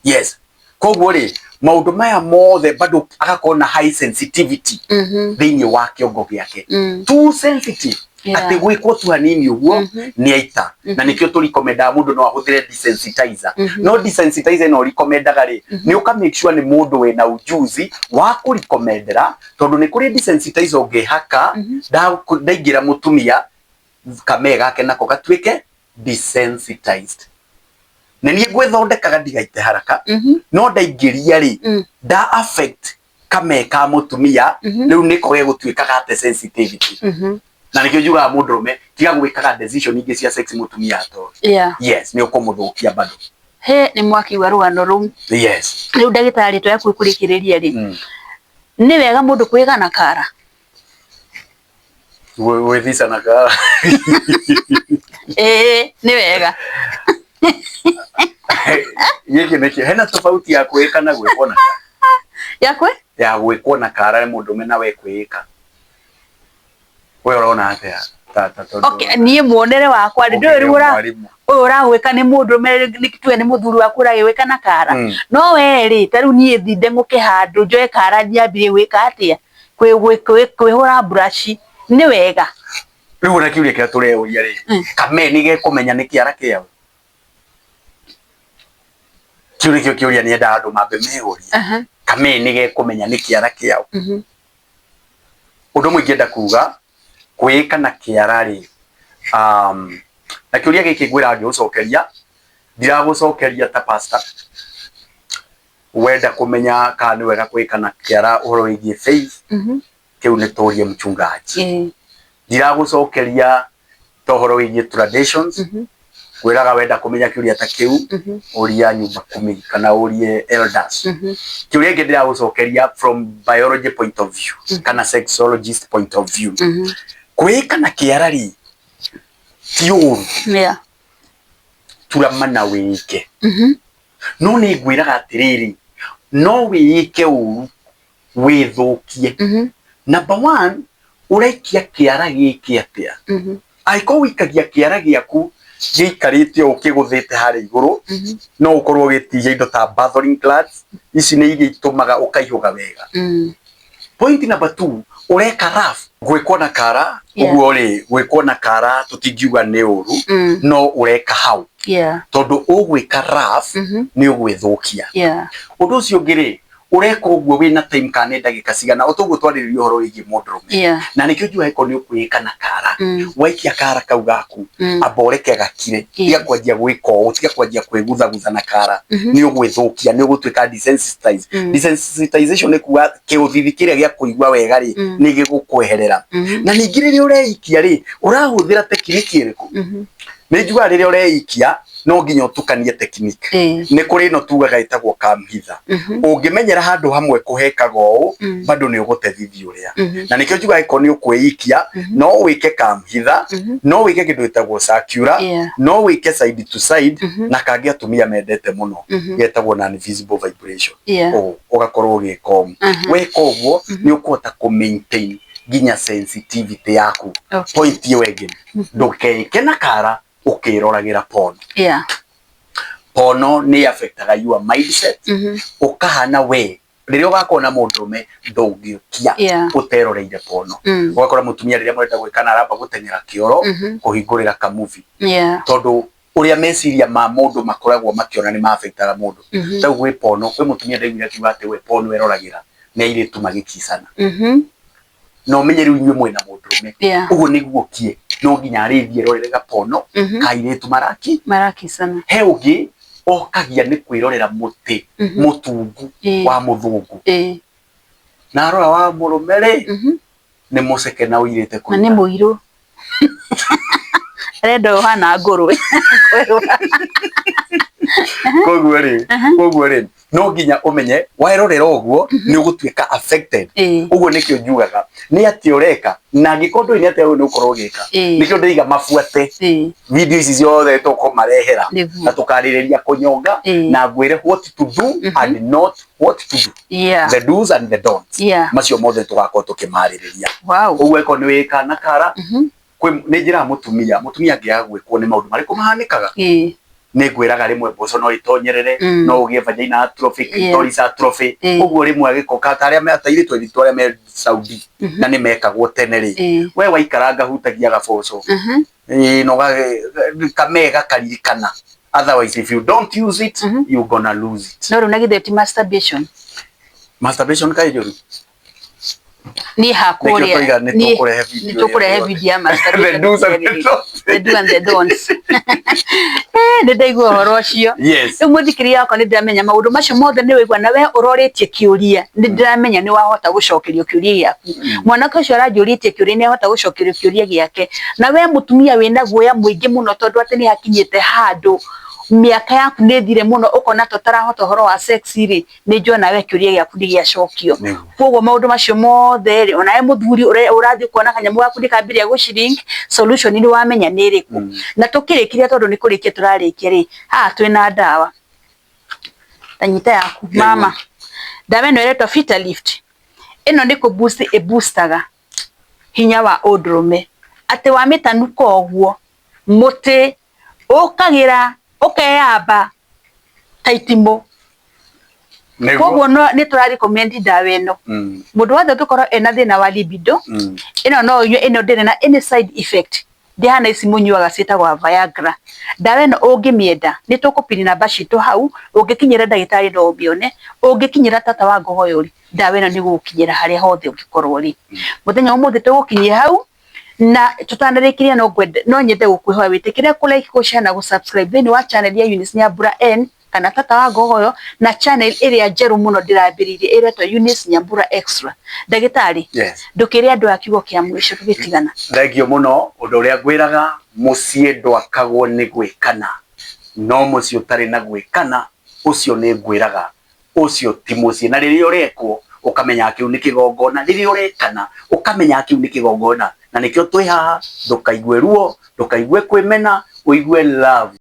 Yes. Koguo rĩ, maũndũ maya mothe bado agakorwo na high sensitivity thĩinĩ wa kĩongo gĩake. Too sensitive. Atĩ gwĩkwo tu hanini ũguo nĩ aita. Na nĩkĩo tũrikomendaga mũndũ no ahũthĩre desensitizer. No desensitizer ĩno ũrikomendaga rĩ, nĩ ũka make sure nĩ mũndũ wĩna ujuzi wa kũrikomendera, tondũ nĩ kũrĩ desensitizer ũngĩhaka ndaingĩra mũtumia kamee gake nako gatuĩke desensitized. Na niĩ ngwĩthondekaga ndigaite haraka, no ndaingĩria rĩ, nda affect kamee ka mũtumia, rĩu nĩko gegũtuĩka gate sensitivity. Na nĩkĩo njugaga mũndũrũme tiga gwĩkaga decision ingĩ cia sex mũtumia atoĩ. Yes, nĩ ũkũmũthũkia bado. He nĩ mwakiuga rũgano rũu. Yes. Rĩu ndagĩtarĩ twa kũrĩkĩrĩria rĩ, nĩ wega mũndũ kwĩgana kara? Gwĩthica na kara. Ĩĩ, nĩ wega. Gĩkĩ nĩkĩo hena tofauti ya kwĩka na gwĩkwo na kara. Ya kwĩ? Ya gwĩkwo na kara nĩ mũndũrũme na we kwĩĩka. We ũrona atĩa? Okay, niĩ muonere wakwa rĩ, ndũĩ rĩu ũyũ ũragwĩka nĩ mũndũrũme, tuge nĩ mũthuri waku ũragĩgwĩka na kara. No we rĩ, ta rĩu niĩ thiĩ ndeng'ũke handũ njoe kara nyambie gwĩka atĩa? Kwĩhũra brush nĩ wega. Rĩu ona kĩũria kĩrĩa tũreyũria rĩ, kamee nĩ gekũmenya nĩ kĩara kĩao? Kĩu nĩkĩo kĩũria nyendaga andũ mambe meyũrie. Kamee nĩ gekũmenya nĩ kĩara kĩao? Ũndũ ũmwe ingĩenda kuga, kwĩĩka na kĩara rĩ, na kĩũria gĩkĩ ngwĩra ngĩgũcokeria, ndiragũcokeria ta pastor, wenda kũmenya kana nĩ wega kwĩka na kĩara ũhoro wĩgiĩ faith, kĩu nĩ tũrie mchungaji. Ndiragũcokeria ta ũhoro wĩgiĩ traditions, ngwĩraga wenda kũmenya kĩũria ta kĩu, ũria nyumba kumi kana ũrie elders. Kĩũria gĩkĩ ndĩragũcokeria from biology point of view kana sexologist point of view. Kwĩĩka na kĩara rĩ, ti ũru. Turama na wĩke. No nĩ ngwĩraga atĩrĩrĩ, no wĩĩke ũru wĩthũkie. Number one, ũraikia kĩara gĩkĩ atĩa? Angĩkorwo ũikagia kĩara gĩaku gĩikarĩte ũũ kĩgũthĩte harĩa igũrũ, no ũkorwo ũgĩtihia indo ta Bartholin glands, ici nĩ iria itũmaga ũkaihũga wega. Point number two, ũreka rough gwĩkwo na kara. Ũguo rĩ, gwĩkwo na kara tũtingiuga nĩ ũru, no ũreka hau tondũ ũgwĩka rough nĩ ũgwĩthũkia. Ũndũ ũcio ũngĩ rĩ, ũreka ũguo wĩna time kana nĩ ndagĩka cigana, o toguo twarĩrĩria ũhoro wĩgiĩ mũndũrũme. Na nĩkĩo njugaga angĩkorwo nĩ ũkwĩĩka na kara, waikia kara kau gaku, amba ũreke gakire, tiga kwanjia gwĩka ũũ, tiga kwanjia kwĩguthagutha na kara, nĩ ũgwĩthũkia, nĩ ũgũtuĩka desensitized. Desensitization nĩ kuga kĩũthithi kĩrĩa gĩa kũigua wega rĩ, nĩ gĩgũkweherera. Na ningĩ rĩrĩa ũreikia rĩ, ũrahũthĩra technique ĩrĩkũ? Nĩ njugaga rĩrĩa ũreikia no nginya ũtukanie technique. Nĩ kũrĩ ĩno tugaga ĩtagwo kamhitha. Ũngĩmenyera handũ hamwe kũhekaga ũũ, bado nĩ ũgũtethithia ũrĩa. Na nĩkĩo njugaga angĩkorwo nĩ ũkwĩikia, no wĩke kamhitha, no wĩke kĩndũ gĩtagwo circular, no wĩke side to side, na kangĩ atumia mendete mũno getagwo non visible vibration. Ũũ ũgakorwo ũgĩka ũũ. Weka ũguo nĩ ũkũhota kũ maintain nginya sensitivity yaku. Point ĩyo ĩngĩ, ndũkeĩke na kara ũkĩroragĩra porn. Porno nĩ affectaga your mindset, ũkahana we rĩrĩa ũgakorwo na mũndũrũme ndũngĩũkia ũteroreire porno. Ũgakora mũtumia rĩrĩa mũrenda gwĩkana aramba gũteng'era kĩoro kũhingũrĩra kamuvi, tondũ ũrĩa meciria ma mũndũ makoragwo makĩona nĩ ma-affectaga mũndũ. Rĩu gwĩ porno, kwĩ mũtumia ndaiguire akiuga atĩ we porno eroragĩra nĩ airĩtu magĩkicana. Na ũmenye rĩu inyuĩ mwĩna mũndũrũme, ũguo nĩguo kie no nginya arĩthiĩ erorere gapono ka airĩtu maraki marakicana. He ũngĩ okagia nĩ kwĩrorera mũtĩ mũtungu wa mũthũngũ, na arora wa mũrũme rĩ, nĩ mũceke na ũirĩte. Na nĩ mũirũ, arenda ũhana ngũrwe. Koguo rĩ, no nginya ũmenye werorera ũguo nĩ ũgũtuĩka affected. Ũguo nĩkĩo njugaga nĩ atĩ ũreka, na angĩkorwo ndũĩ nĩ atĩa ũyũ nĩ ũkorwo ũgĩka, nĩkĩo ndĩiga mabuate video ici ciothe tũkũmarehera na tũkarĩrĩria kũnyonga, na ngwĩre what to do and not what to do, the do's and the don'ts, macio mothe tũgakorwo tũkĩmarĩrĩria. Ũguo ĩkorwo nĩ wĩka na kara, nĩ njĩraga mũtumia angĩaga gwĩkwo nĩ maũndũ marĩkũ mahanĩkaga? Nĩ ngwĩraga rĩmwe mboco no ĩtonyerere, no ũgĩe vagina atrophy, clitoris atrophy. Ũguo rĩmwe agĩko ta arĩa ta airĩtu aitũ arĩa me Saudi na nĩ mekagwo tene rĩ, we waikaranga hutagia gaboco, ĩĩ, no kamee gakaririkana. Otherwise, if you don't use it, you gonna lose it. No rĩu na githĩ ti masturbation? Masturbation kaĩ njũru? Niĩ hakũrĩa Nĩkĩo tũiga nĩ tũkũrehe video. Nĩ tũkũrehe video ya masturbation. The do's and the don'ts. The do and the don'ts. Nĩ ndaigua ũhoro ũcio. Rĩu mũthikĩrĩria wakwa, nĩ ndĩramenya maũndũ macio mothe nĩ waigua, na we ũrorĩtie kĩũria, nĩ ndĩramenya nĩ wahota gũcokerio kĩũria gĩaku. Mwanake ũcio aranjũrĩtie kĩũria nĩ ahota gũcokerio kĩũria gĩake. Na we mũtumia wĩna guoya mũingĩ mũno, tondũ atĩ nĩ hakinyĩte handũ mĩaka yaku nĩ thire mũno, ũkona ta ũtarahota ũhoro wa sex rĩ, nĩ njũĩ nawe kĩũria gĩaku nĩ gĩacokio. Koguo maũndũ macio mothe rĩ, onawe mũthuri ũrathiĩ ũkona kanyamũ gaku nĩ kambĩrĩria gũ shrink, solution nĩ wamenya nĩ ĩrĩkũ. Na tũkĩrĩkĩria, tondũ nĩ kũrĩkia tũrarĩkia rĩ, haha twĩna ndawa ta nyita yaku mama. Ndawa ĩno ĩretwo Vitalift. Ĩno nĩ kũ boost ĩ boostaga hinya wa ũndũrũme, atĩ wamĩtanuka ũguo mũtĩ ũkagĩra ũkeyamba ta itimũ. Koguo nĩ tũra recommend ndawa ĩno. Mũndũ wothe ũngĩkorwo ena thĩna wa libido, ĩno no ũnyue. Ĩno ndĩrĩ na any side effect, ndĩhana ici mũnyuaga ciĩtagwo Viagra. Ndawa ĩno ũngĩmĩenda, nĩ tũkũpini namba citũ hau. Ũngĩkinyĩra ndagĩtarĩ no ũmĩone, ũngĩkinyĩra tata wa ngogoyo rĩ, ndawa ĩno nĩ gũgũkinyĩra harĩa hothe ũngĩkorwo rĩ. Mũthenya wa ũmũthĩ tũgũkinyia hau, na tũtanarĩkĩria no ngwende, no nyende gũkwĩhoya wĩtĩkĩre kũ like, kũ share na gũ subscribe thĩinĩ wa channel ya Eunice Nyambura N kana tata wa ngogoyo, na channel ĩrĩa njerũ mũno ndĩrambĩrĩirie ĩretwo Eunice Nyambura Extra. Ndagĩtarĩ, ndũkĩre andũ a kiugo kĩa mũico tũgĩtigana. Thank you mũno. Ũndũ ũrĩa ngwĩraga, mũciĩ ndwakagwo nĩ gwĩkana, no mũciĩ ũtarĩ na gwĩkana, ũcio nĩ ngwĩraga ũcio ti mũciĩ. Na rĩrĩa ũrekwo ũkamenya kĩu nĩ kĩgongona, rĩrĩa ũrekana ũkamenya kĩu nĩ kĩgongona, na nĩkĩo twĩ haha. Ndũkaigue ruo, ndũkaigue kwĩmena, ũigue love.